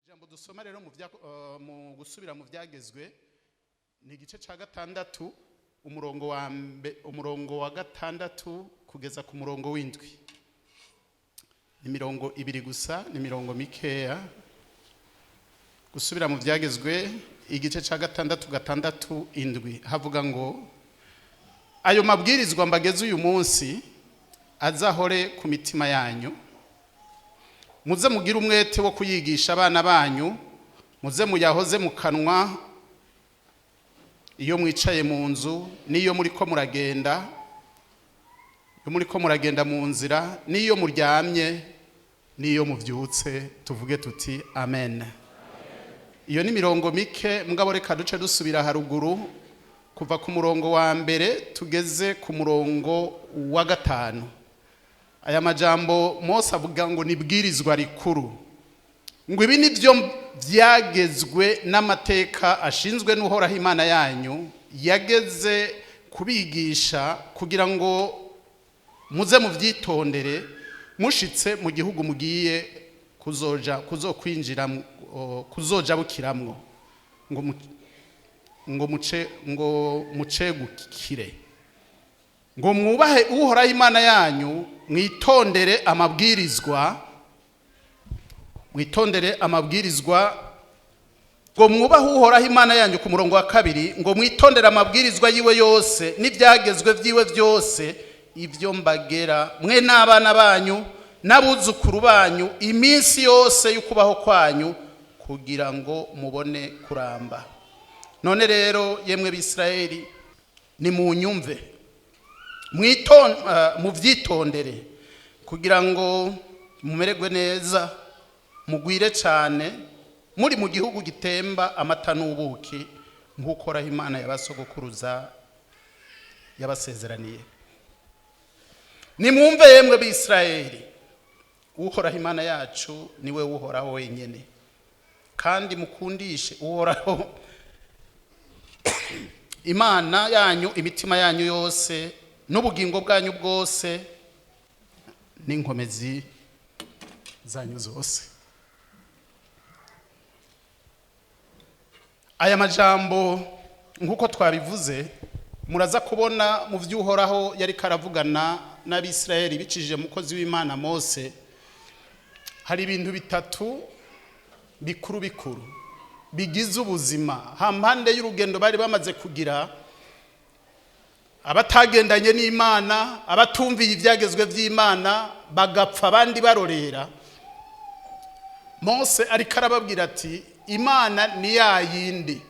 Ijambo dusoma rero mu gusubira mu byagezwe ni igice cya gatandatu, umurongo wa gatandatu kugeza ku murongo w'indwi. Ni imirongo ibiri gusa, ni imirongo mikeya. Gusubira mu byagezwe igice cya gatandatu, gatandatu, indwi, havuga ngo: "Ayo mabwirizwa mbageze uyu munsi azahore ku mitima yanyu. Muze mugire umwete wo kuyigisha abana banyu, muze muyahoze mu kanwa iyo mwicaye mu nzu, n'iyo muriko muragenda, iyo muriko muragenda mu nzira, n'iyo muryamye, n'iyo muvyutse." Tuvuge tuti amen. Iyo ni mirongo mike, mugabo reka duce dusubira haruguru kuva ku murongo wa mbere tugeze ku murongo wa gatanu. Aya majambo Mose avuga ngo nibwirizwa rikuru, ngo ibi nibyo byagezwe n'amateka ashinzwe n'Uhoraho Imana yanyu yageze kubigisha, kugira ngo muze muvyitondere mushitse mu gihugu mugiye kuzoja kuzokwinjira kuzojabukiramwo, ngo mucegukire, ngo mwubahe Uhoraho Imana yanyu, mwitondere amabwirizwa, ngo mwubahe Uhoraho Imana yanyu. Ku murongo wa kabiri ngo mwitondere amabwirizwa yiwe yose n'ibyagezwe byiwe byose, ibyo mbagera mwe n'abana banyu n'abuzukuru banyu iminsi yose y'ukubaho kwanyu, kugira ngo mubone kuramba. None rero, yemwe Bisirayeli, nimunyumve, muvyitondere kugira ngo mumererwe neza, mugwire cyane muri mu gihugu gitemba amata n'ubuki, nk'uko Uhoraho Imana yabasogokuruza yabasezeraniye. Nimwumve, yemwe Bisirayeli, Uhoraho Imana yacu niwe Uhoraho wenyine, kandi mukundishe Uhoraho Imana yanyu imitima yanyu yose n'ubugingo bwanyu bwose n'inkomezi zanyu zose. Aya majambo, nk'uko twabivuze, muraza kubona mu by'Uhoraho yari karavugana n'Abisirayeli bicishije mukozi w'Imana Mose, hari ibintu bitatu bikuru bikuru bigize ubuzima. Hampande y'urugendo bari bamaze kugira, abatagendanye n'Imana, abatumviye ibyagezwe by'Imana, bagapfa abandi barorera, Mose ariko arababwira ati: "Imana ni ya yindi.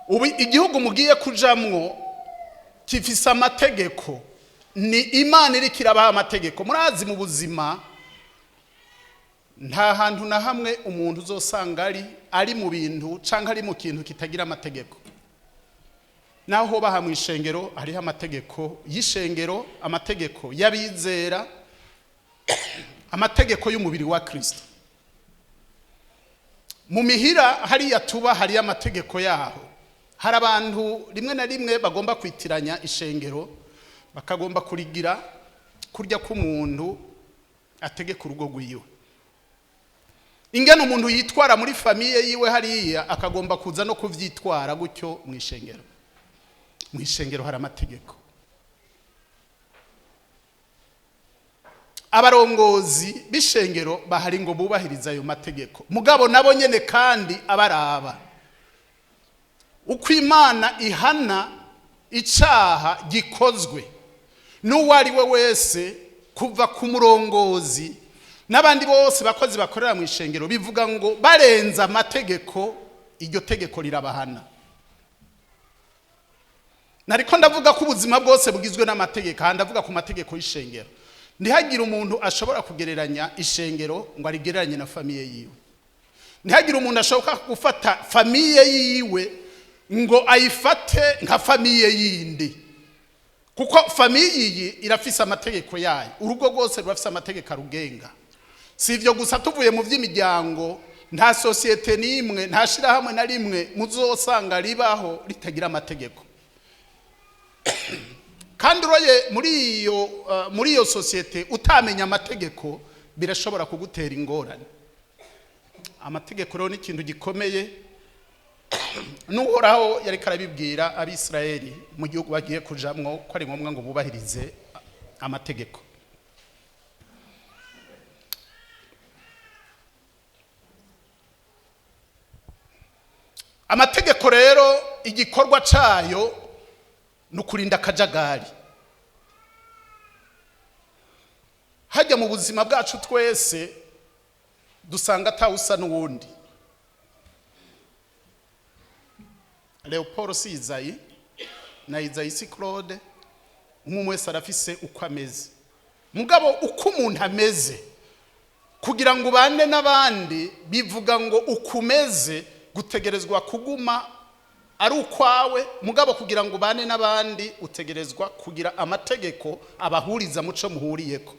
Ubu igihugu mugiye kujamwo gifise amategeko, ni Imana iriko irabaha amategeko." Murazi, mu buzima nta hantu na hamwe umuntu uzosanga ari mu bintu canke ari mu kintu kitagira amategeko. Naho baha mu ishengero, hariho amategeko y'ishengero, amategeko y'abizera, amategeko y'umubiri wa Kristo. Mu mihira hariya tuba hariyo amategeko yaho. Hari abantu rimwe na rimwe bagomba kwitiranya ishengero, bakagomba kurigira kurya k'umuntu ategeka urugo rwiwe, ingene umuntu yitwara muri famille yiwe hariya, akagomba kuza no kuvyitwara gutyo mu ishengero. Mu ishengero hari amategeko. Abarongozi b'ishengero bahari ngo bubahirize ayo mategeko, mugabo nabo nyene kandi abaraba uko Imana ihana icaha gikozwe n'uwo ari we wese, kuva ku murongozi n'abandi bose bakozi bakorera mu ishengero. Bivuga ngo barenza amategeko, iryo tegeko rirabahana. Nariko ndavuga ko ubuzima bwose bugizwe n'amategeko, aha ndavuga ku mategeko y'ishengero. Ntihagire umuntu ashobora kugereranya ishengero ngo arigereranye na famille yiwe. Ntihagire umuntu ashobora gufata famille yiwe. Ngo ayifate nka famille yindi, kuko famille iyi irafise amategeko yayo. Urugo rwose rurafise amategeko arugenga. Si ibyo gusa, tuvuye mu by'imiryango, nta société n'imwe, nta shirahamwe na rimwe muzosanga ribaho ritagira amategeko. Kandi uroye muri iyo société utamenya amategeko, birashobora kugutera ingorane. Amategeko rero ni ikintu gikomeye. N'Uhoraho yari karabibwira Abisirayeli mu gihugu bagiye kujamwo ko ari ngombwa ngo bubahirize amategeko. Amategeko rero, igikorwa cayo ni ukurinda akajagari. Hajya mu buzima bwacu twese dusanga atawusa n'uwundi. Leopold si Izayi, na Izayi si Claude. Umwe wese arafise uko ameze. Mugabo uko umuntu ameze, kugira ngo ubane n'abandi, bivuga ngo ukumeze gutegerezwa kuguma ari ukwawe. Mugabo kugira ngo ubane n'abandi, utegerezwa kugira amategeko abahuriza muco muhuriyeko.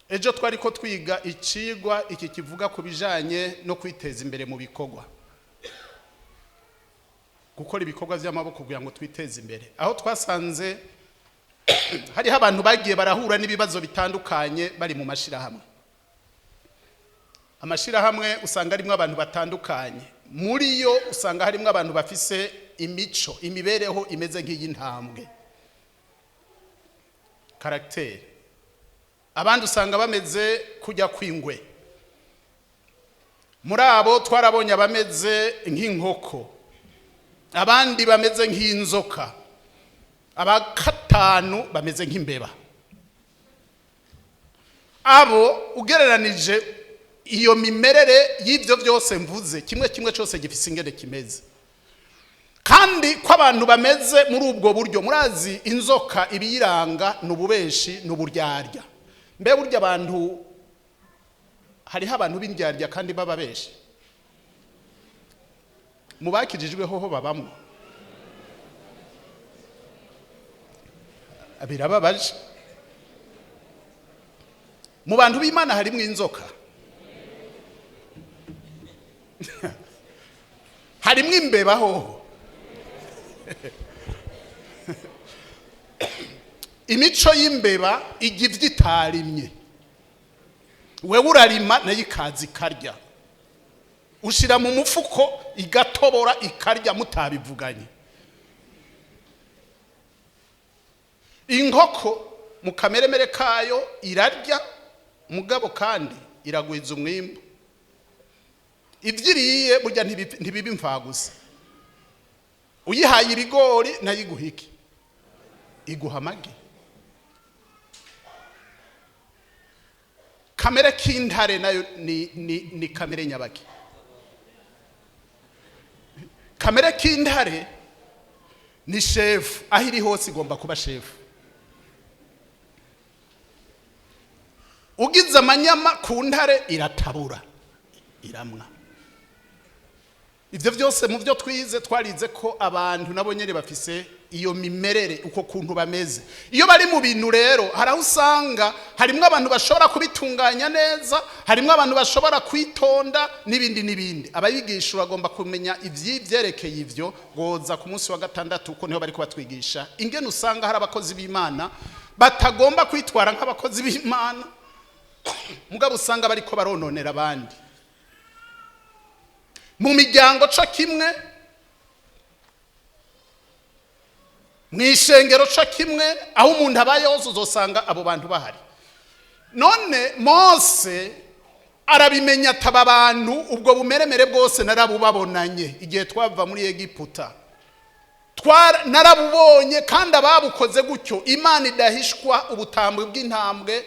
Ejo twari ko twiga icigwa iki kivuga ku bijanye no kwiteza imbere mu bikorwa, gukora ibikorwa by'amaboko kugira ngo twiteze imbere, aho twasanze hariho abantu bagiye barahura n'ibibazo bitandukanye bari mu mashirahamwe. Amashirahamwe usanga harimo abantu batandukanye. Muri yo usanga harimo abantu bafise imico, imibereho imeze nk'iy'intambwe, caractère. Abandi usanga bameze kujya kw'ingwe. Muri abo twarabonye abameze nk'inkoko, abandi bameze nk'inzoka, abakatanu bameze nk'imbeba. Abo ugereranije iyo mimerere y'ibyo byose mvuze, kimwe kimwe cyose gifise ingene kimeze. Kandi ko abantu bameze muri ubwo buryo, murazi inzoka ibiyiranga ni ububeshi, ni uburyarya. Mbe burya abantu, hariho abantu b'indyarya kandi baba benshi mu bakijijwe hoho babamwo? Birababaje. Mu bantu b'Imana harimwo inzoka, harimwo imbeba hoho. Imico y'imbeba ijya ivyo itarimye. Wewe urarima, nayo ikaza ikarya. Ushira mu mufuko, igatobora ikarya mutabivuganye. Inkoko mu kameremere kayo irarya, mugabo kandi iragwiza umwimbu. Ibyo iriye burya ntibiba imfagusa. Uyihaye ibigori, nayo iguha iki? Iguha amagi. Kamere k'intare nayo ni kamere nyabaki? Kamere k'intare ni shefu. Aho iri hose igomba kuba shefu. Ugize amanyama ku ntare, iratabura, iramwa. Ibyo byose mu byo twize, twarize ko abantu nabo nyine bafise iyo mimerere, uko kuntu bameze iyo bari mu bintu. Rero hari aho usanga harimo abantu bashobora kubitunganya neza, harimo abantu bashobora kwitonda, n'ibindi n'ibindi. Abayigisha bagomba kumenya iby'ibyerekeye ibyo goza ku munsi wa gatandatu, kuko niho bari kubatwigisha ingene usanga hari abakozi b'Imana batagomba kwitwara nk'abakozi b'Imana, mugabo usanga bariko barononera abandi. Mu miryango co kimwe, mu ishengero co kimwe, aho umuntu abaye hose uzosanga abo bantu bahari. None Mose arabimenya, ataba abantu ubwo bumeremere bwose narabubabonanye igihe twava muri Egiputa. Narabubonye. Kandi ababukoze gutyo, Imana idahishwa ubutambwe bw'intambwe,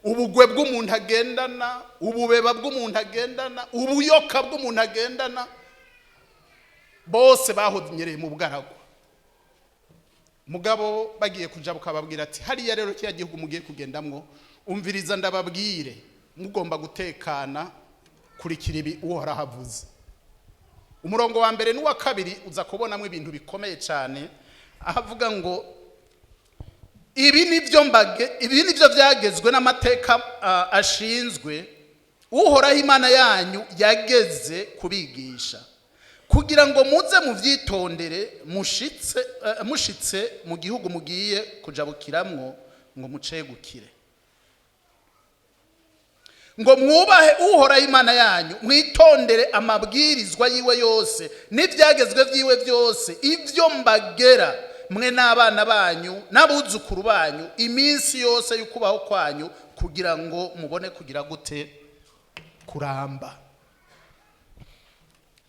ubugwe bw'umuntu agendana, ububeba bw'umuntu agendana, ubuyoka bw'umuntu agendana, bose bahonyereye mu bugaragwa. Mugabo bagiye kuja, bukababwira ati: "Hariya rero kiriya gihugu mugiye kugendamwo, umviriza ndababwire, mugomba gutekana, kurikira ibi Uhoraho avuze." Umurongo wa mbere n'uwa kabiri uza kubonamo ibintu bikomeye cyane, aho avuga ngo ibi nibyo byagezwe n'amateka ashinzwe Uhoraho Imana yanyu yageze kubigisha, kugira ngo muze mubyitondere mushitse mu gihugu mugiye kujabukiramwo ngo mucegukire, ngo mwubahe Uhoraho Imana yanyu, mwitondere amabwirizwa yiwe yose n'ibyagezwe byiwe byose, ibyo mbagera mwe n'abana banyu n'abuzukuru banyu iminsi yose y'ukubaho kwanyu, kugira ngo mubone kugira gute? Kuramba.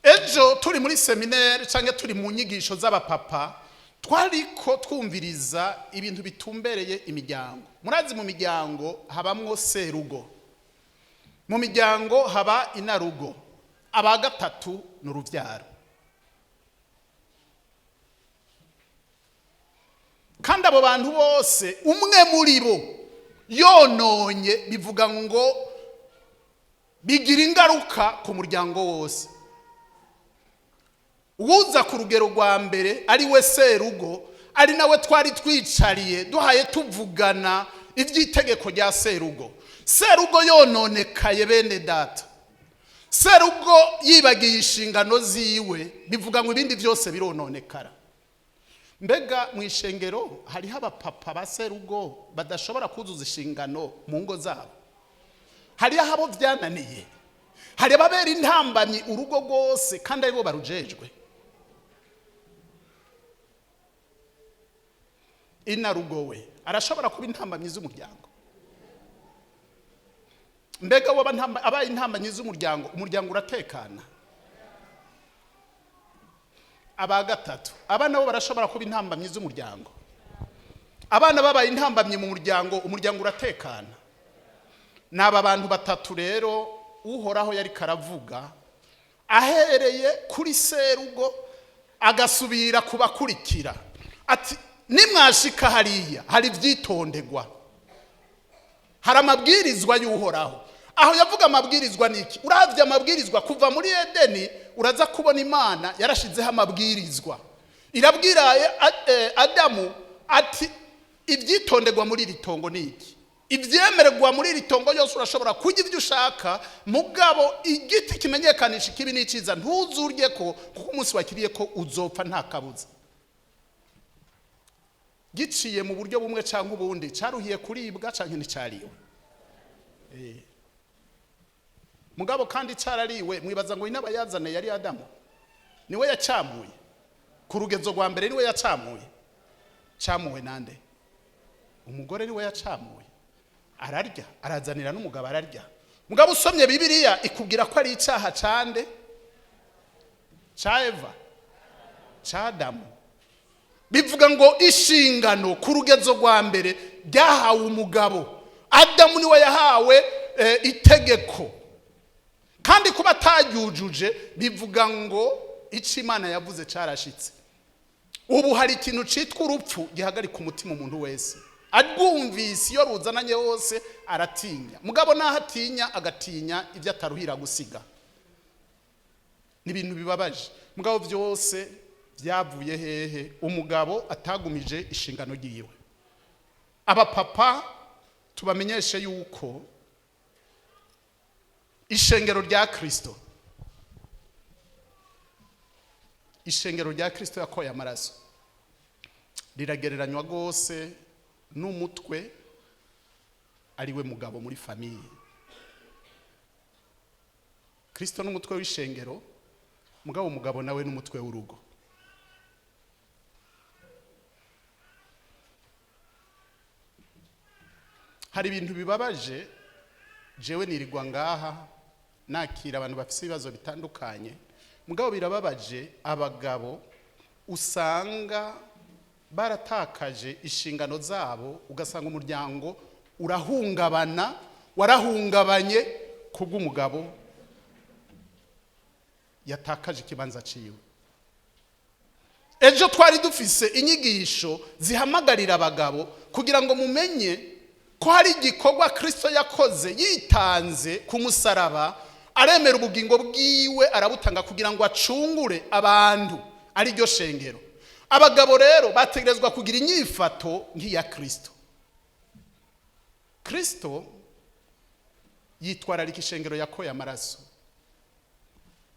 Ejo turi muri séminaire cyangwa turi mu nyigisho z'abapapa, twariko twumviriza ibintu bitumbereye imiryango. Murazi, mu miryango habamwo serugo, mu miryango haba inarugo, aba gatatu ni urubyaro. Kandi abo bantu bose, umwe muri bo yononye, bivuga ngo bigira ingaruka ku muryango wose. Uwuza ku rugero rwa mbere ari we serugo, ari nawe twari twicariye duhaye tuvugana iby'itegeko rya serugo. Serugo yononekaye, bene data, serugo yibagiye inshingano ziwe, bivuga ngo ibindi byose birononekara. Mbega mu ishengero hariho abapapa ba serugo badashobora kuzuza inshingano mu ngo zabo? Hariho abo byananiye, hari ababera intambamyi urugo rwose kandi aribo barujejwe. Inarugo we arashobora kuba intambamyi z'umuryango. Mbega waba abaye intambamyi z'umuryango, umuryango uratekana? Aba gatatu, abana bo barashobora kuba intambamyi z'umuryango. Abana babaye intambamyi mu muryango, umuryango uratekana? Ni aba bantu batatu rero Uhoraho yari karavuga, ahereye kuri serugo agasubira kubakurikira, ati nimwashika hariya hari ibyitondegwa, hari amabwirizwa y'Uhoraho. Aho yavuga amabwirizwa ni iki? Uravye amabwirizwa kuva muri Edeni, uraza kubona Imana yarashizeho amabwirizwa. Irabwira Adamu ati ibyitondegwa muri iri tongo ni iki? Ibyemererwa muri iri tongo yose, urashobora kurya ibyo ushaka, mugabo igiti kimenyekanisha ikibi n'icyiza ntuzurye ko, kuko umunsi wakiriye ko uzopfa nta kabuza. Giciye mu buryo bumwe cyangwa ubundi, cyaruhiye kuribwa cyangwa nticyariwe? Mugabo kandi cyarariwe. Mwibaza ngo inabayazane yari Adamu? Niwe yacamuye ku rugezo rwa mbere? Niwe yacamuye? Cyamuwe nande? Umugore niwe yacamuye, ararya, arazanira n'umugabo ararya. Mugabo usomye Bibiliya ikubwira ko ari icyaha cande? Ca Eva? Ca Adamu? Bivuga ngo inshingano ku rugezo rwa mbere ryahawe umugabo. Adamu niwe yahawe itegeko, kandi kuba ataryujuje bivuga ngo icyo Imana yavuze cyarashitse. Ubu hari ikintu cyitwa urupfu gihagarika umutima umuntu wese arwumvise. Iyo ruzananye wose aratinya, mugabo naho atinya agatinya ibyo ataruhira gusiga. Ni ibintu bibabaje, mugabo byose byavuye hehe? Umugabo atagumije inshingano yiwe. Abapapa tubamenyeshe yuko ishengero rya Kristo, ishengero rya Kristo yakoye amaraso, riragereranywa rwose n'umutwe ari we mugabo muri famille. Kristo n'umutwe w'ishengero, mugabo umugabo nawe n'umutwe w'urugo. Hari ibintu bibabaje. Jewe nirirwa ngaha nakira abantu bafite ibibazo bitandukanye, mugabo birababaje abagabo usanga baratakaje inshingano zabo, ugasanga umuryango urahungabana, warahungabanye kubw'umugabo yatakaje ikibanza ciwe. Ejo twari dufise inyigisho zihamagarira abagabo kugira ngo mumenye ko hari igikorwa Kristo yakoze yitanze ku musaraba. Aremera ubugingo bwiwe, arabutanga kugira ngo acungure abantu, ari ryo shengero. Abagabo rero bategerezwa kugira inyifato nk'iya Kristo. Kristo yitwararika ishengero yakoye amaraso.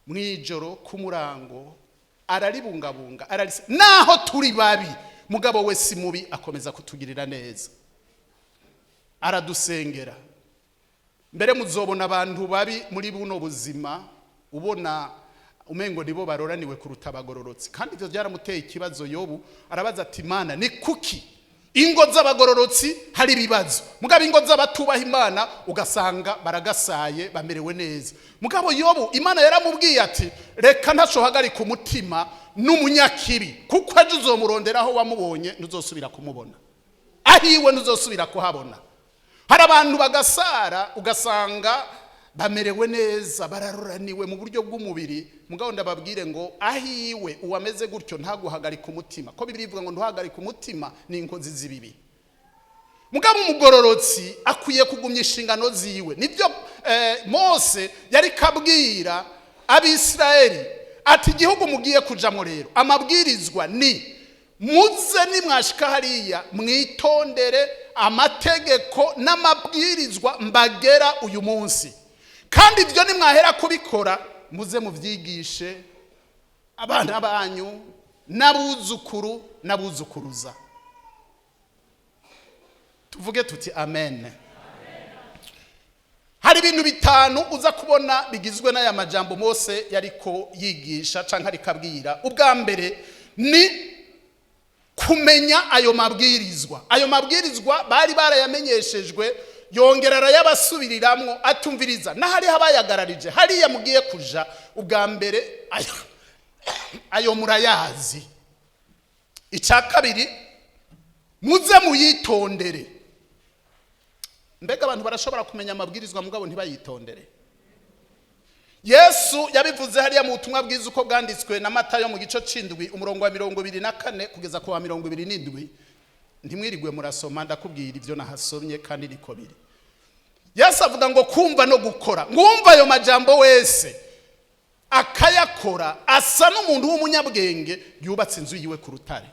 Mu ijoro, ku murango, araribungabunga, ararisa. Naho turi babi, mugabo we si mubi, akomeza kutugirira neza, aradusengera. Mbere muzobona abantu babi muri buno buzima, ubona umengo nibo baroraniwe kuruta abagororotsi. Kandi ibyo byaramuteye ikibazo Yobu, arabaza ati: "Imana, ni kuki ingo z'abagororotsi hari ibibazo, mugabo ingo z'abatubaha Imana ugasanga baragasaye, bamerewe neza?" Mugabo Yobu, Imana yaramubwiye ati: "Reka ntacohagarika umutima n'umunyakibi, kuko ejo uzomuronderaho wamubonye ntuzosubira kumubona, ahiwe ntuzosubira kuhabona." Hari abantu bagasara, ugasanga bamerewe neza, bararoraniwe mu buryo bw'umubiri. Mugabo ndababwire ngo ahiwe uwameze gutyo ntaguhagarika umutima, ko Bibiliya ivuga ngo ntuhagarike umutima n'inkozi z'ibibi. Mugabo umugororotsi akwiye kugumya inshingano ziwe. Nibyo Mose yari kabwira Abisirayeli ati: "Igihugu mugiye kujamo rero, amabwirizwa ni muze nimwashika hariya mwitondere amategeko n'amabwirizwa mbagera uyu munsi. Kandi ibyo nimwahera kubikora, muze mubyigishe abana banyu n'abuzukuru n'abuzukuruza." Tuvuge tuti amen. Hari ibintu bitanu uza kubona bigizwe n'aya majambo Mose yariko yigisha canke ariko abwira. Ubwa mbere ni kumenya ayo mabwirizwa. Ayo mabwirizwa bari barayamenyeshejwe, yongera arayabasubiriramwo, atumviriza n'ahariho abayagararije hariya mugiye kuja. Ubwa mbere ayo murayazi. Icya kabiri, muze muyitondere. Mbega abantu barashobora kumenya amabwirizwa mugabo ntibayitondere? Yesu yabivuze hariya mu butumwa bwiza uko bwanditswe na Matayo, mu gice c'indwi, umurongo wa 24 kugeza ku wa 27. Ntimwirigwe murasoma, ndakubwira ibyo nahasomye kandi niko biri. Yesu avuga ngo kumva no gukora. Ngumva ayo majambo wese akayakora asa n'umuntu w'umunyabwenge yubatse inzu yiwe ku rutare.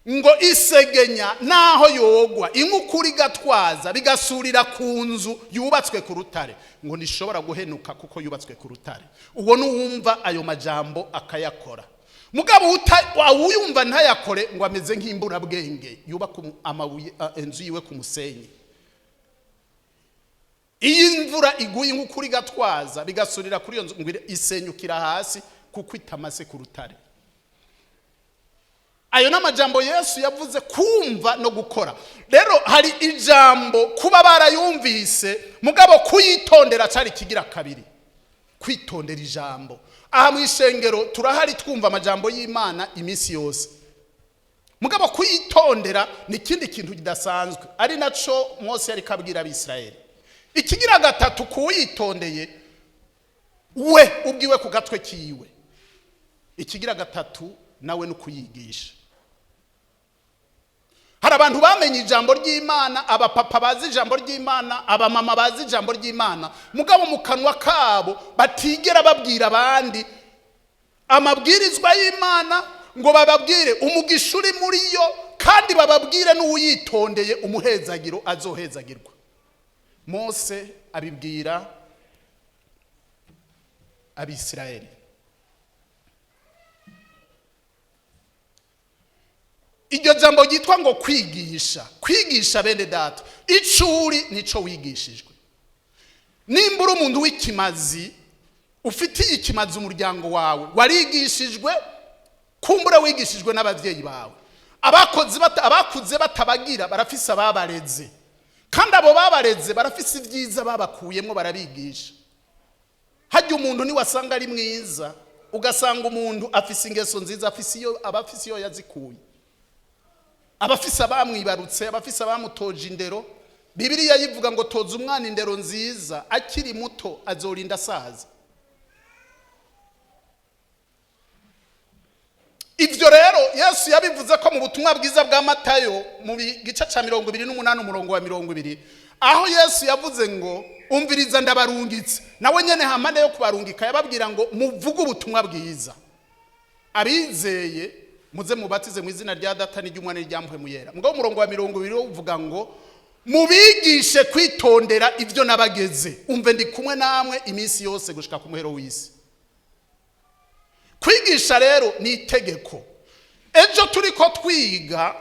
Ngo isegenya naho yogwa, inkukura igatwaza, bigasurira ku nzu yubatswe ku rutare, ngo ntishobora guhenuka kuko yubatswe ku rutare. Uwo nuwumva ayo majambo akayakora. Mugabo wuyumva ntayakore, ngo ameze nk'imburabwenge yubaka amabuye inzu yiwe ku musenyi. Iyo imvura iguye, inkukura igatwaza, bigasurira kuri iyo nzu, ngo isenyukira hasi kuko itamase ku rutare. Ayo ni amajambo Yesu yavuze, kumva no gukora. Rero hari ijambo kuba barayumvise, mugabo kuyitondera cyari ikigira kabiri, kwitondera ijambo. Aha mu ishengero turahari, twumva amajambo y'Imana iminsi yose, mugabo kuyitondera ni ikindi kintu kidasanzwe, ari naco Mose yari kabwira Abisirayeli. Ikigira gatatu, kuwitondeye we ubwiwe ku gatwe kiwe. Ikigira gatatu nawe ni ukuyigisha. Hari abantu bamenye ijambo ry'Imana, abapapa bazi ijambo ry'Imana, abamama bazi ijambo ry'Imana, mugabo mu kanwa kabo batigera babwira abandi amabwirizwa y'Imana, ngo bababwire umugisha uri muri yo, kandi bababwire n'uwuyitondeye umuhezagiro azohezagirwa. Mose abibwira Abisirayeli. Iryo jambo ryitwa ngo kwigisha, kwigisha bene data, icuri nico wigishijwe. Nimba uri umuntu w'ikimazi, ufitiye ikimazi umuryango wawe, warigishijwe, kumbura wigishijwe n'ababyeyi bawe. Abakuze batabagira, barafise ababareze, kandi abo babareze barafise ibyiza babakuyemo, barabigisha. Hajya umuntu niwasanga ari mwiza, ugasanga umuntu afise ingeso nziza, afise iyo, aba afise iyo yazikuye, abafise abamwibarutse, abafise abamutoje indero. Bibiliya yivuga ngo toza umwana indero nziza akiri muto, azorinda asaza. Ibyo rero Yesu yabivuze ko mu butumwa bwiza bwa Matayo, mu gice cya 28, umurongo wa 20. Aho Yesu yavuze ngo: "Umviriza, ndabarungitse," nawe nyene hamande yo kubarungika yababwira ngo: "Muvuge ubutumwa bwiza, abizeye muze mubatize mu izina rya Data n'iry'Umwana n'irya Mpwemu Yera." Mugabo umurongo wa 20 uvuga ngo: "Mubigishe kwitondera ibyo nabageze. Umve, ndi kumwe namwe iminsi yose gushika ku muhero w'isi." Kwigisha rero ni itegeko. Ejo turi ko twiga,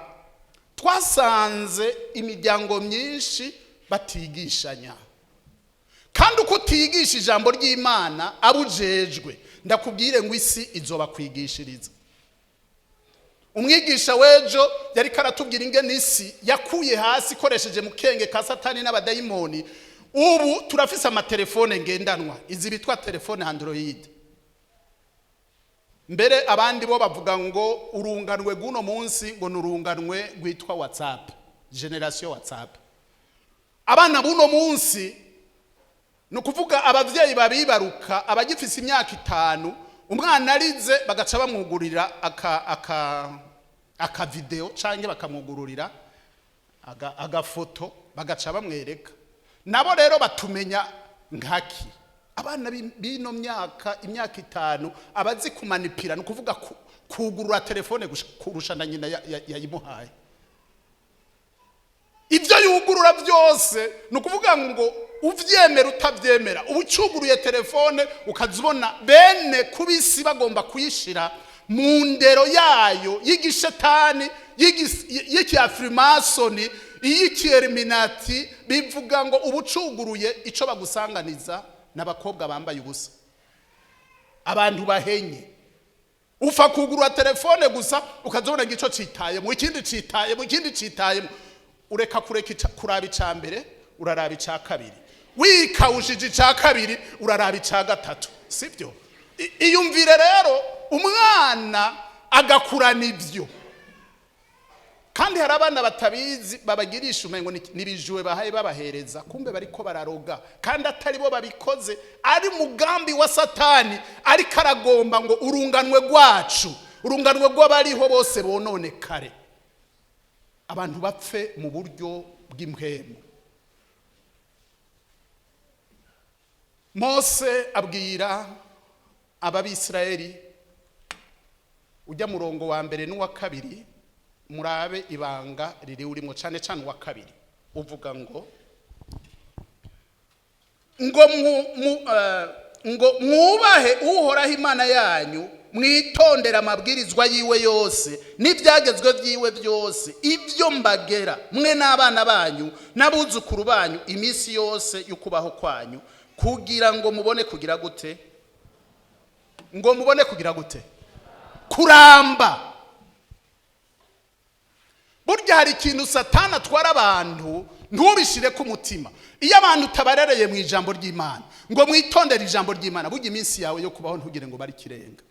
twasanze imiryango myinshi batigishanya. Kandi uko utigisha ijambo ry'Imana abujejwe, ndakubwire ngo isi izoba kwigishiriza. Umwigisha w'ejo yari karatubwira ingene isi yakuye hasi ikoresheje mu kenge ka Satani n'abadayimoni. Ubu turafise amatelefone ngendanwa, izi bitwa telefone Android. Mbere abandi bo bavuga ngo urunganwe rw'uno munsi ngo ni urunganwe rwitwa WhatsApp, génération WhatsApp. Abana b'uno munsi, ni ukuvuga ababyeyi babibaruka abagifise imyaka 5, umwana arize bagaca bamwugururira aka vidéo cyangwa bakamwugururira agafoto, bagaca bamwereka. Nabo rero batumenya nkaki? Abana b'ino myaka, imyaka 5, abazi kumanipira, ni ukuvuga kugurura telefone kurusha na nyina yayimuhaye. Ibyo yugurura byose, ni ukuvuga ngo uvyemera utavyemera, uba ucuguruye telefone ukaza ubona bene kubisi bagomba kuyishira mu ndero yayo y'igishetani, y'ikiyafrimasoni, iy'ikiyeliminati. Bivuga ngo uba ucuguruye, ico bagusanganiza n'abakobwa bambaye ubusa, abantu bahenye. Ufa kugurura telefone gusa ukazobona ngo ico citayemo, ikindi citayemo, ikindi citayemo. Ureka kureka kuraba ica mbere, uraraba ica kabiri. Wikawushije ica kabiri, uraraba ica gatatu, sibyo? Iyumvire rero umwana agakurana ibyo. Kandi hari abana batabizi, babagirisha umengo nibijuwe bahaye babahereza, kumbe bariko bararoga, kandi atari bo babikoze, ari umugambi wa Satani. Ariko aragomba ngo urunganwe rwacu, urunganwe rw'abariho bose bononekare, abantu bapfe mu buryo bw'impwemu. Mose abwira Ababisirayeli, ujya murongo wa mbere n'uwa kabiri, murabe ibanga riri urimo, cyane cyane uwa kabiri uvuga ngo mwubahe Uhoraho Imana yanyu, mwitondere amabwirizwa yiwe yose n'ibyagezwe byiwe byose, ibyo mbagera mwe n'abana banyu n'abuzukuru banyu iminsi yose y'ukubaho kwanyu, kugira ngo mubone kugira gute? Ngo mubone kugira gute? Kuramba. Burya hari ikintu Satani atwara abantu, ntubishire ku mutima. Iyo abantu utabarereye mu ijambo ry'Imana, ngo mwitondere ijambo ry'Imana, burya iminsi yawe yo kubaho ntugire ngo bari kirenga.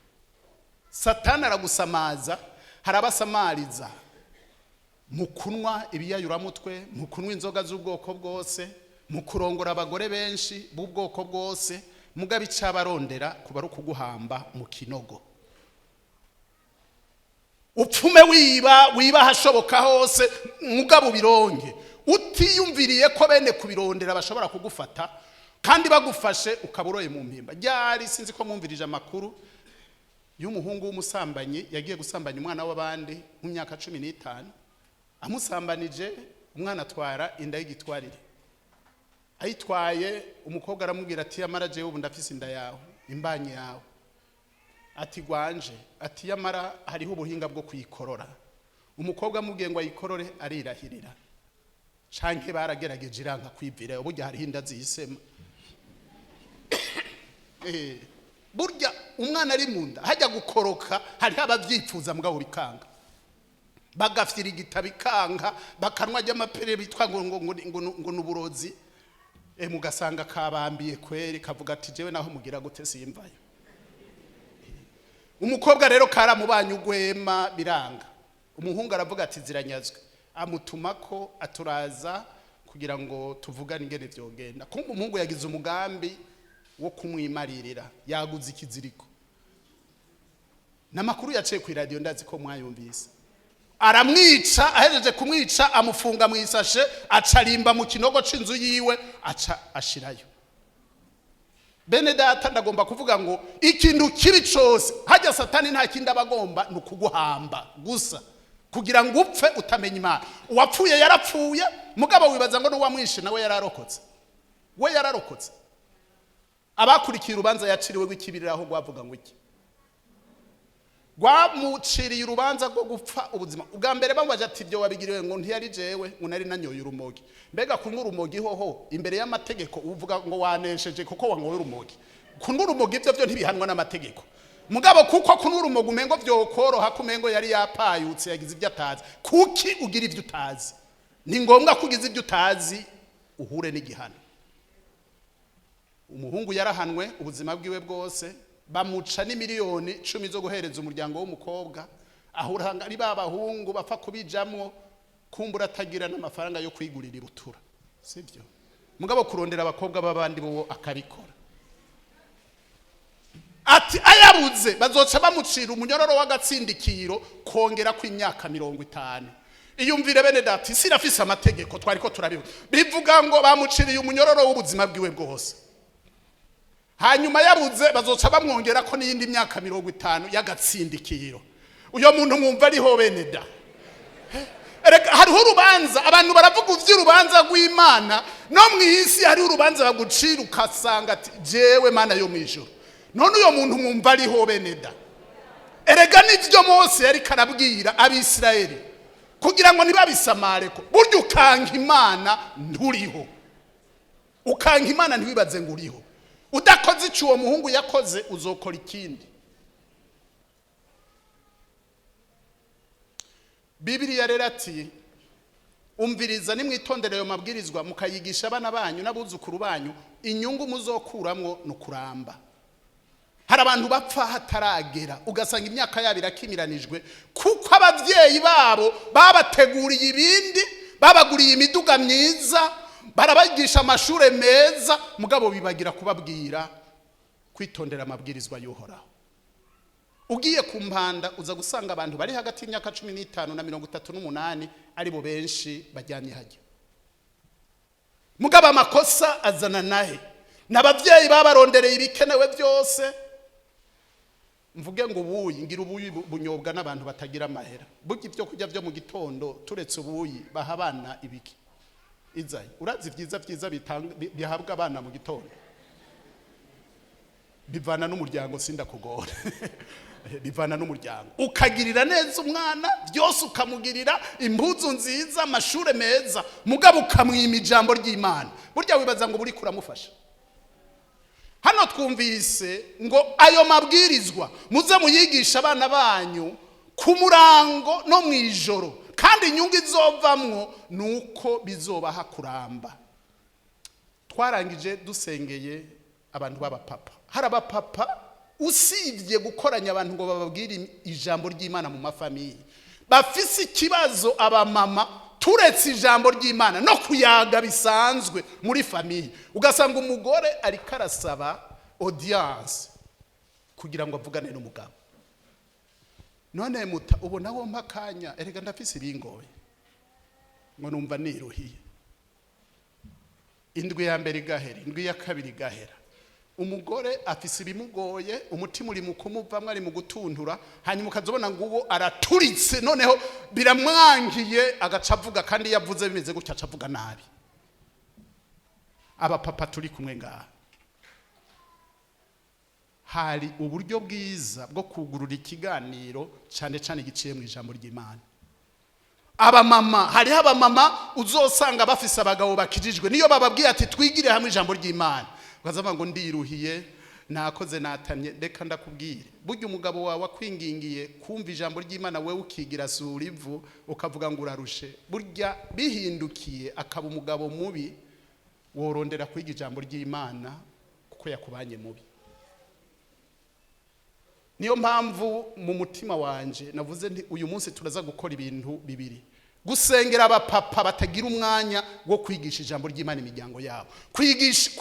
Satani aragusamaza. Hari abasamariza mu kunywa ibiyayuramutwe, mu kunywa inzoga z'ubwoko bwose, mu kurongora abagore benshi b'ubwoko bwose. Mugabe icyabarondera kuba ari ukuguhamba mu kinogo, upfume wiba, wiba ahashoboka hose, mugabo ubironge utiyumviriye ko bene kubirondera bashobora kugufata, kandi bagufashe ukaba uroye mu mpimba. Ryari sinzi ko mwumvirije amakuru y'umuhungu w'umusambanyi yagiye gusambanya umwana w'abandi mu myaka 15. Amusambanije, umwana atwara inda y'igitwarire. Ayitwaye, umukobwa aramubwira ati: "Yamara jewe ubu ndafise inda yawe, imbanyi yawe." Ati: "Gwanje." Ati: "Yamara hariho ubuhinga bwo kuyikorora." Umukobwa amubwiye ngo ayikorore, arirahirira, canke baragerageje iranga kwivira. Burya hariho inda ziyisema. Burya umwana ari mu nda hajya gukoroka, hariho abavyifuza mugabo bikanga, bagafyira igitabo ikanga, bakanwa ry'amapere bitwa ngo ni uburozi. Mugasanga kabambiye kweri, kavuga ati: "Jewe naho mugira gute simvayo." Umukobwa rero karamubanye ugwema, biranga. Umuhungu aravuga ati: "Ziranyazwe." Amutuma ko aturaza kugira ngo tuvugane ingene vyogenda. Kumbe umuhungu yagize umugambi wo kumwimaririra, yaguze ikiziriko. N'amakuru yaciye ku iradiyo, ndazi ko mwayumvise. Aramwica, ahejeje kumwica amufunga mu isashe, acarimba mu kinogo c'inzu yiwe, aca ashirayo. Bene data, ndagomba kuvuga ngo ikintu kibi cose hajya Satani nta kindi aba agomba, ni ukuguhamba gusa kugira ngo upfe utamenya Imana. Uwapfuye yarapfuye, mugabo wibaza ngo n'uwamwishe nawe yararokotse? We yararokotse? Abakurikiye urubanza yaciriwe rw'ikibiriraho rwavuga ngo iki? Rwamuciriye urubanza rwo gupfa ubuzima ubwa mbere. Bamubaje ati: "Ibyo wabigiriwe?" Ngo: "Ntiyari jewe," ngo: "Nari nanyoye urumogi." Mbega kunywa urumogi hoho imbere y'amategeko uvuga ngo wanesheje kuko wanyoye urumogi? Kunywa urumogi ibyo byo ntibihanwa n'amategeko, mugabo kuko kunywa urumogi umengo vyokoroha, ko umengo yari yapayutse, yagize ibyo atazi. Kuki ugira ibyo utazi? Ni ngombwa ko ugize ibyo utazi uhure n'igihano. Umuhungu yarahanwe ubuzima bwiwe bwose, bamuca n'imiliyoni 10 zo guhereza umuryango w'umukobwa. Aho uranga ari ba bahungu bapfa kubijamwo, kumbura atagira n'amafaranga yo kwigurira ibutura, sibyo? Mugabo kurondera abakobwa b'abandi bo akabikora. Ati ayabuze bazoca bamucira umunyororo w'agatsindikiro kongera ko imyaka 50. Iyumvire bene data, isi irafise amategeko, twari ko turabivuga. Bivuga ngo bamuciriye umunyororo w'ubuzima bwiwe bwose, hanyuma yabuze bazoca bamwongera ko n'iyindi myaka 50 y'agatsindikiro. Uyo muntu mwumva ariho? Bene da, erega hariho urubanza. Abantu baravuga ivy'urubanza rw'Imana, no mu isi hariho urubanza bagucira ukasanga ati: "Jewe Mana yo mw'ijuru, none uyo muntu mwumva ariho?" Bene da, erega nivyo Mose yariko arabwira Abisirayeli kugira ngo ntibabisamareko. Burya ukanka Imana nturiho, ukanka Imana ntiwibaze ngo uriho. Udakoze icyo uwo muhungu yakoze, uzokora ikindi. Bibiliya rero ati: "Umviriza, nimwitondere ayo mabwirizwa mukayigisha abana banyu n'abuzukuru banyu, inyungu muzokuramwo ni ukuramba." Hari abantu bapfa hataragera, ugasanga imyaka yabo irakimiranijwe kuko ababyeyi babo babateguriye ibindi, babaguriye imiduga myiza, barabagisha amashuri meza, mugabo bibagira kubabwira kwitondera amabwirizwa y'Uhoraho. Ugiye ku mpanda uza gusanga abantu bari hagati y'imyaka 15 na 38 ari bo benshi bajyanye hajya. Mugabo amakosa azana nahe? N'ababyeyi babarondereye ibikenewe byose. Mvuge ngo ubuyi, ngira ubuyi bunyobwa n'abantu batagira amahera. Burya ibyo kurya byo mu gitondo, turetse ubuyi, baha abana ibiki? Izayi, urazi ibyiza byiza bihabwa abana mu gitondo? Bivana n'umuryango, sindakugora, bivana n'umuryango. Ukagirira neza umwana byose, ukamugirira impuzu nziza, amashure meza, mugabo ukamwima ijambo ry'Imana, burya wibaza ngo buri kuramufasha? Hano twumvise ngo ayo mabwirizwa muze muyigisha abana banyu ku murango no mu ijoro, kandi inyungu izovamwo ni uko bizobaha kuramba. Twarangije dusengeye abantu b'abapapa. Hari abapapa usibye gukoranya abantu ngo bababwire ijambo ry'Imana mu ma familles bafise ikibazo, abamama, turetse ijambo ry'Imana no kuyaga bisanzwe muri famille, ugasanga umugore ariko arasaba audience kugira ngo avugane n'umugabo: "None muta ubona wo akanya? Erega ndafise ibingoye." Ngo: "Numva niruhiye." Indwi ya mbere igahera, indwi ya kabiri igahera, umugore afise ibimugoye, umutima uri mu kumuvamwo, ari mu gutuntura. Hanyuma ukazobona ngo uwo araturitse, noneho biramwangiye, agaca avuga. Kandi iyo avuze bimeze gutya, aca avuga nabi. Abapapa turi kumwe ngaha, hari uburyo bwiza bwo kugurura ikiganiro, cyane cyane giciye mu ijambo ry'Imana. Abamama, hariho abamama uzosanga bafise abagabo bakijijwe, niyo bababwiye ati: "Twigire hamwe ijambo ry'Imana," ukazavuga ngo: "Ndiruhiye, nakoze, natamye." Reka ndakubwire, burya umugabo wawe akwingingiye kumva ijambo ry'Imana, wewe ukigira sura ivu, ukavuga ngo urarushe, burya bihindukiye akaba umugabo mubi, worondera kwiga ijambo ry'Imana kuko yakubanye mubi. Niyo mpamvu mu mutima wanje navuze nti uyu munsi turaza gukora ibintu bibiri: gusengera abapapa batagira umwanya wo kwigisha ijambo ry'Imana imiryango yabo, kwigisha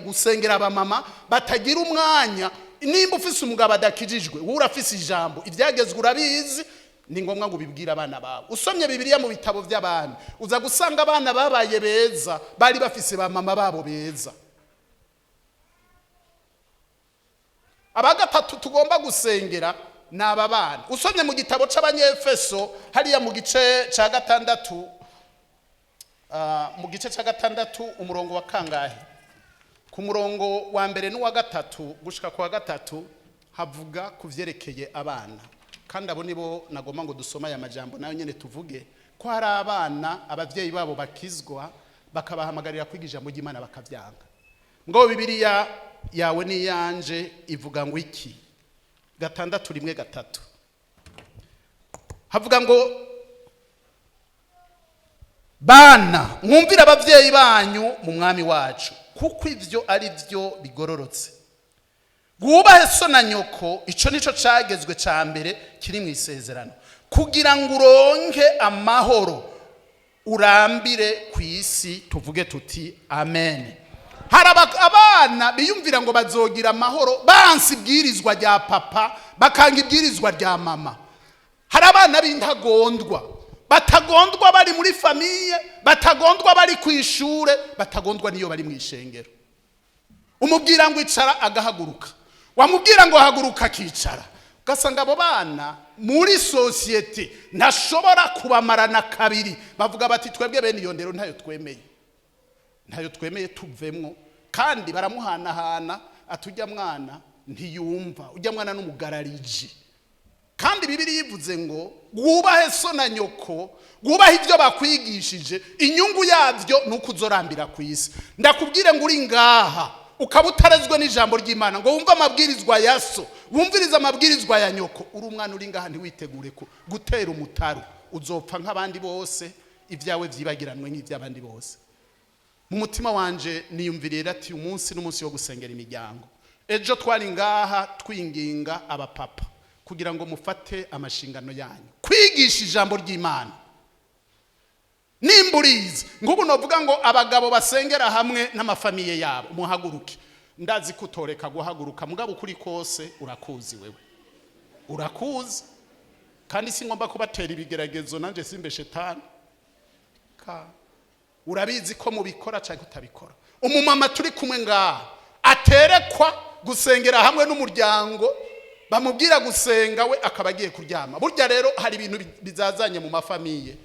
gusengera abamama batagira umwanya. Nimba ufise umugabo adakijijwe, wowe urafise ijambo, ibyagezwe urabizi. Ni ngombwa ngo ubibwire abana bawe. Usomye Bibiliya mu bitabo by'abami, uza gusanga abana babaye beza bari bafise ba mama babo beza. Aba gatatu tugomba gusengera ni aba bana. Usomye mu gitabo c'Abanyefeso hariya mu gice ca gatandatu, mu gice ca gatandatu umurongo wa kangahe, ku murongo wa mbere n'uwa gatatu gushika ku wa gatatu, havuga ku vyerekeye abana. Kandi abo nibo nagomba ngo dusome aya majambo nayo nyene, tuvuge ko hari abana abavyeyi babo bakizwa, bakabahamagarira kwiga ijambo ry'Imana bakavyanga. Ngo Bibiliya yawe n'iyanje ivuga ngo iki? 6:1-3 havuga ngo: "Bana, mwumvire abavyeyi banyu mu Mwami wacu, kuko ivyo ari byo bigororotse. Wubahe so na nyoko, ico nico cagezwe ca mbere kiri mu isezerano, kugira ngo uronke amahoro, urambire ku isi." Tuvuge tuti amen. Hari abana biyumvira ngo bazogira amahoro banse ibwirizwa rya papa, bakanga ibwirizwa rya mama. Hari abana b'intagondwa, batagondwa bari muri famille, batagondwa bari ku ishure, batagondwa niyo bari mu ishengero. Umubwira ngo icara agahaguruka, wamubwira ngo haguruka akicara. Ugasanga abo bana muri société ntashobora kubamarana kabiri. Bavuga bati: "Twebwe bene iyo ndero ntayo twemeye, ntayo twemeye, tuvemwo." Kandi baramuhanahana ati: "Ujya mwana ntiyumva, ujya mwana n'umugarariji." Kandi Bibiliya ivuze ngo wubahe so na nyoko, wubahe ibyo bakwigishije, inyungu yabyo ni uko uzorambira ku isi. Ndakubwire ngo uri ngaha ukaba utarezwe n'ijambo ry'Imana, ngo wumve amabwirizwa ya so, wumvirize amabwirizwa ya nyoko, uri umwana uri ngaha, ntiwitegure gutera umutaru, uzopfa nk'abandi bose, ibyawe byibagiranwe nk'iby'abandi bose. Mu mutima wanje niyumviriye ati umunsi n'umunsi wo gusengera imiryango. Ejo twari ngaha twinginga abapapa kugira ngo mufate amashingano yanyu kwigisha ijambo ry'Imana. Nimba urizi ngubu, novuga ngo abagabo basengera hamwe n'ama familles yabo, muhaguruke. Ndazi ko utoreka guhaguruka, mugabo ukuri kose urakuzi, wewe urakuzi. Kandi si ngomba kubatera ibigeragezo, nanjye simbe shetani ka. Urabizi ko mubikora cyangwa utabikora. Umumama turi kumwe ngaha aterekwa gusengera hamwe n'umuryango, bamubwira gusenga we akaba agiye kuryama. Burya rero hari ibintu bizazanye mu ma familles,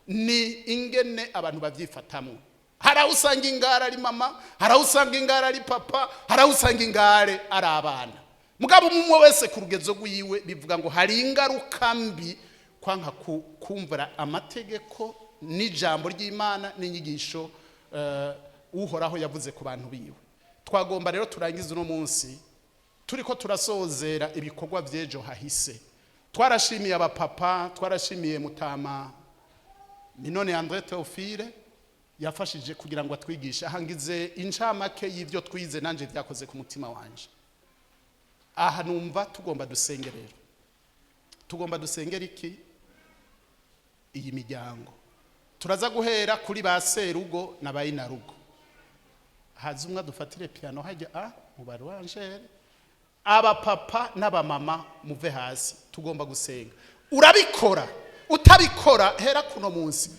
ni ingene abantu babyifatamwo. Hari aho usanga ingare ari mama, hari aho usanga ingare ari papa, hari aho usanga ingare ari abana. Mugabo umwe wese ku rugezo rwiwe. Bivuga ngo hari ingaruka mbi kwanka kumvira amategeko n'ijambo ry'Imana n'inyigisho Uhoraho yavuze ku bantu biwe. Twagomba rero turangize uno munsi turiko turasozera ibikorwa by'ejo hahise. Twarashimiye abapapa, twarashimiye mutama Minone André Théophile yafashije kugira ngo atwigishe. Ahangize incamake y'ibyo twize, nanje byakoze ku mutima wanje. Aha numva tugomba dusenge rero. Tugomba dusengera iki? Iyi miryango. Turaza guhera kuri ba serugo na ba inarugo. Haza umwe adufatire piano hajya a mu baruangere. Abapapa n'abamama muve hasi, tugomba gusenga. Urabikora, utabikora, hera kuno munsi.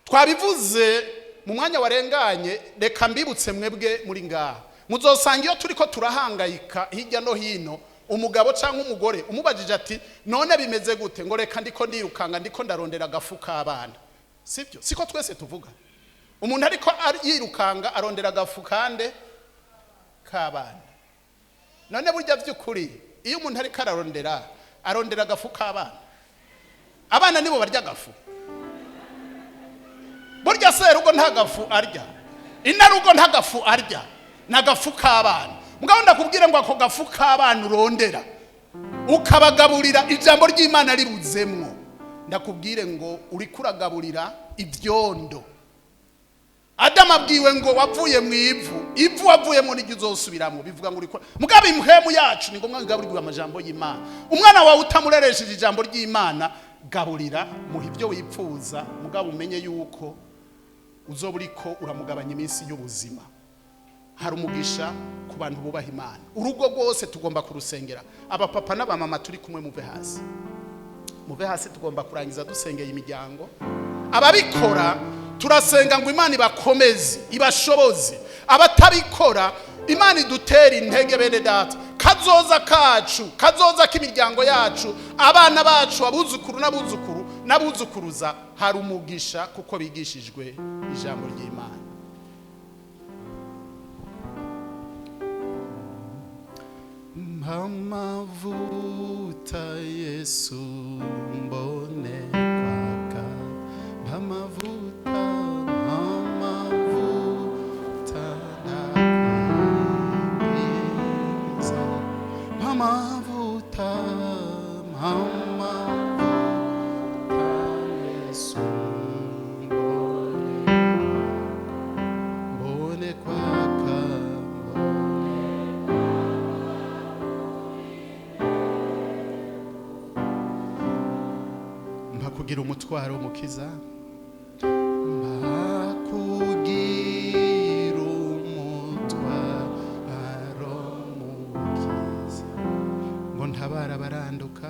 Twabivuze mu mwanya warenganye, reka mbibutse mwebwe muri ngaha. Muzosanga iyo turiko turahangayika hirya no hino, umugabo cyangwa umugore umubajije ati: "None bimeze gute?" Ngo: "Reka, ndiko ndirukanga, ndiko ndarondera agafu k'abana." Sibyo? Siko twese tuvuga? Umuntu ariko yirukanga arondera agafu kande? K'abana. None burya by'ukuri iyo umuntu ariko ararondera agafu k'abana, abana nibo barya agafu? Burya serugo nta gafu arya, inarugo nta gafu arya, ni agafu k'abana. Mugabo ndakubwira ngo ako gafu k'abana urondera ukabagaburira ijambo ry'Imana ribuzemwo, ndakubwire ngo uriko uragaburira ibyondo. Adamu abwiwe ngo: "Wavuye mu ivu, ivu wavuyemo niryo uzosubiramo." Bivuga ngo uriko mugabo impwemu yacu ni ngombwa ngo igaburirwe amajambo y'Imana. Umwana wawe utamureresheje ijambo ry'Imana, gaburira, muha ibyo wipfuza, mugabo umenye yuko uzoba uriko uramugabanya iminsi y'ubuzima. Hari umugisha ku bantu bubaha Imana. Urugo rwose tugomba kurusengera. Abapapa n'abamama turi kumwe muve hasi. Muve hasi, tugomba kurangiza dusengeye imiryango. Ababikora turasenga ngo Imana ibakomeze, ibashoboze. Abatabikora, Imana idutera intege. Bene data, kazoza kacu, kazoza k'imiryango yacu, abana bacu, abuzukuru n'abuzukuru n'abuzukuruza, hari umugisha kuko bigishijwe ijambo ry'Imana. Mpamavuta Yesu mbone kwaka, mpamavuta, mpamavuta ndakwiza, mpamavuta, mpamavuta Yesu mbone, mbone kwaka, mbone. Mpa kugira umutwaro, Umukiza, mpa kugira umutwaro, Mukiza, ngo ntabara abaranduka,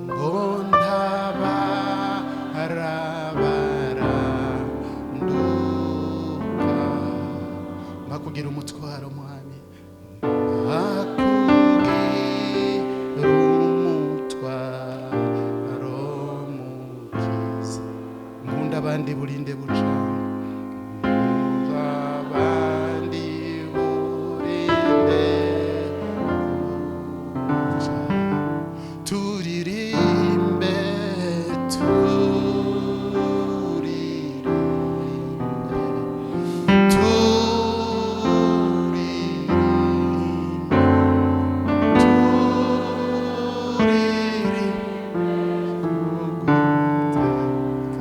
ngo ntabara abaranduka. Mpa kugira umutwaro, Mwami, mpa kugira umutwaro, Mukiza, nkunda abandi burinde buca, nkunda abandi burinde buca. Turirimbe, turirimbe, turirimbe, turirimbe.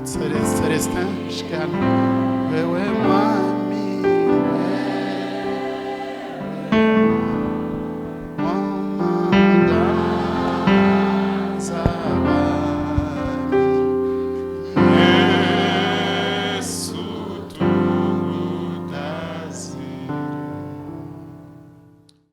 Celestin, shikana wewe Mwami, wewe mwamagaza Yesu tugutazire.